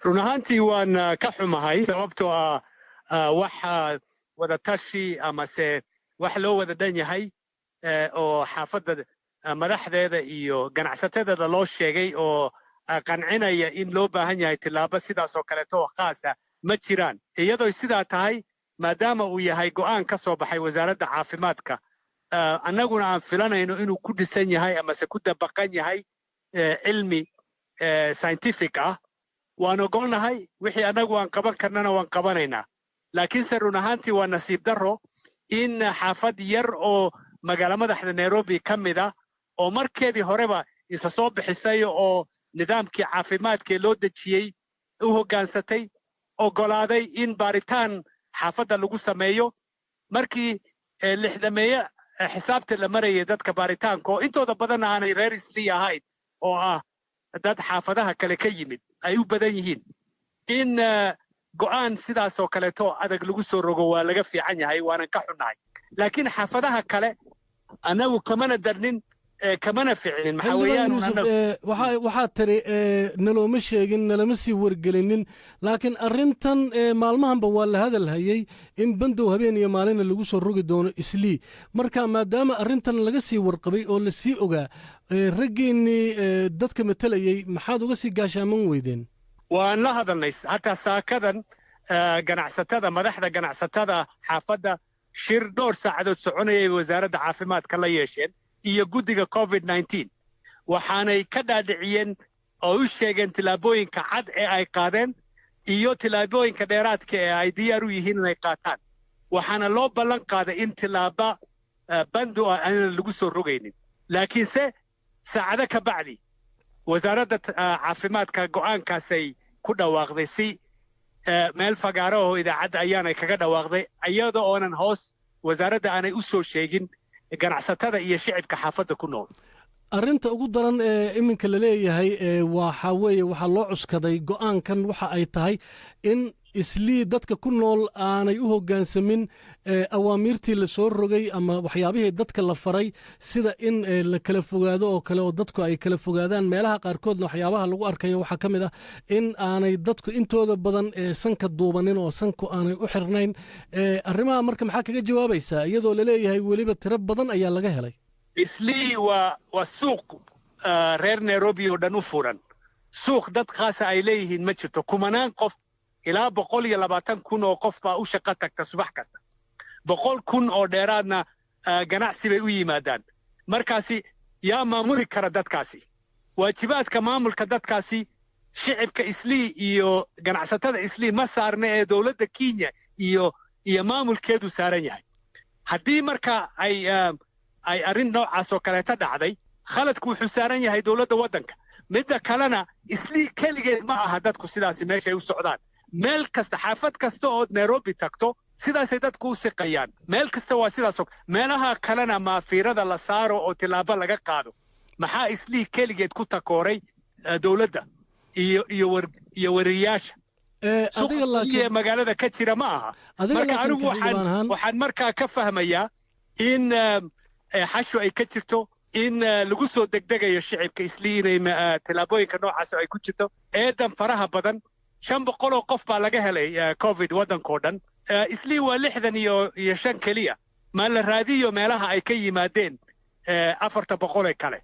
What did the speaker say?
Run ahaantii waan ka xumahay, sababtoo ah waxa wadatashi amase wax loo wada dhan yahay oo xaafadda madaxdeeda iyo ganacsatadeeda loo sheegay oo qancinaya in loo baahan yahay tillaabo sidaas oo kaleeto oo khaasa ma jiraan. Iyadoo sidaa tahay, maadaama uu yahay go'aan ka soo baxay Wasaaradda Caafimaadka, annaguna aan filanayno inuu ku dhisan yahay amase ku dabaqan yahay cilmi scientific ah, waan ogolnahay. Wixii annagu aan qaban karnana waan qabanaynaa. Laakiinse run ahaantii waa nasiib darro in xaafad yar oo magaalo madaxda Nairobi ka mid ah, oo markeedii horeba isa soo bixisay oo nidaamkii caafimaadkee loo dejiyey u hoggaansatay, oggolaaday in baaritaan xaafadda lagu sameeyo markii 60meeye xisaabta la marayay dadka baaritaanka, oo intooda badanna aanay reer Islii ahayn oo ah dad xaafadaha kale ka yimid ay u badan yihiin, in go'aan sidaas oo kaleeto adag lagu soo rogo waa laga fiican yahay, waanan ka xunnahay. Laakiin xaafadaha kale annagu kamana darnin, kamana ficinin. Maxaa weeyaan? Waxaad tiri nalooma sheegin, nalama sii wargelinin, laakiin arrintan maalmahanba waa la hadal hayey in bandow habeen iyo maalina lagu soo rogi doono Islii. Marka maadaama arrintan laga sii warqabay oo lasii ogaa, raggiinnii dadka matalayey maxaad uga sii gaashaaman weydeen? Waan la hadalnay. Hataa saakadan ganacsatada, madaxda ganacsatada xaafadda, shir dhowr saacadood soconayay Wasaaradda Caafimaadka la yeesheen iyo guddiga COVID-19. Waxaanay ka dhaadhiciyeen oo u sheegeen tillaabooyinka cad ee ay qaadeen iyo tillaabooyinka dheeraadka ee ay diyaar u yihiin inay qaataan. Waxaana loo ballan qaaday in tillaaba bandu ah aanan lagu soo rogaynin. Laakiinse saacado ka bacdi Wasaaradda Caafimaadka go'aankaasay ku dhawaaqday, si meel fagaaro oo idaacadda ayaanay kaga dhawaaqday, iyada oonan hoos wasaaradda aanay u soo sheegin ganacsatada iyo shicibka xaafadda ku nool. Arrinta ugu daran ee iminka la leeyahay waxa weeye, waxaa loo cuskaday go'aankan waxa ay tahay in Islii dadka ku nool aanay u hoggaansamin awaamiirtii la soo rogay ama waxyaabihii dadka la faray, sida in la kala fogaado oo kale, oo dadku ay kala fogaadaan. Meelaha qaarkoodna waxyaabaha lagu arkayo waxaa ka mid ah in aanay dadku intooda badan sanka duubanin oo sanku aanay u xirnayn. Arrimaha marka maxaa kaga jawaabaysaa, iyadoo la leeyahay weliba tiro badan ayaa laga helay? Islii waa suuq reer Nairobi oo dhan u furan. Suuq dad khaasa ay leeyihiin ma jirto. Kumanaan qof, ilaa 120,000 oo qof baa u shaqo tagta subax kasta, 100,000 oo dheeraadna ganacsi bay u yimaadaan. Markaasi yaa maamuli kara dadkaasi? Waajibaadka maamulka dadkaasi shicibka Islii iyo ganacsatada Islii ma saarna ee dowladda Kenya iyo maamulkeedu saaran yahay. Haddii marka ay arrin noocaas oo kaleeta dhacday, khaladku wuxuu saaran yahay dowladda waddanka. Midda kalena, Islii keligeed ma aha dadku sidaasi meeshay u socdaan. Meel kasta, xaafad kasta ood Nairobi tagto, sidaasay dadku u siqayaan. Meel kasta waa sidaas. Meelaha kalena maafiirada la saaro oo tillaabo laga qaado. Maxaa Islii keligeed ku takooray dowladda iyo wariyaasha? Suuqa magaalada ka jira ma aha. Marka anigu waxaan markaa ka fahmayaa in xashu ay ka jirto, in lagu soo degdegayo shicibka Islii, inay tillaabooyinka noocaas ay ku jirto eedan faraha badan. 500 oo qof baa laga helay COVID waddankoo dhan. Islii waa 65 keliya. Ma la raadiyo meelaha ay ka yimaadeen 400 ee kale?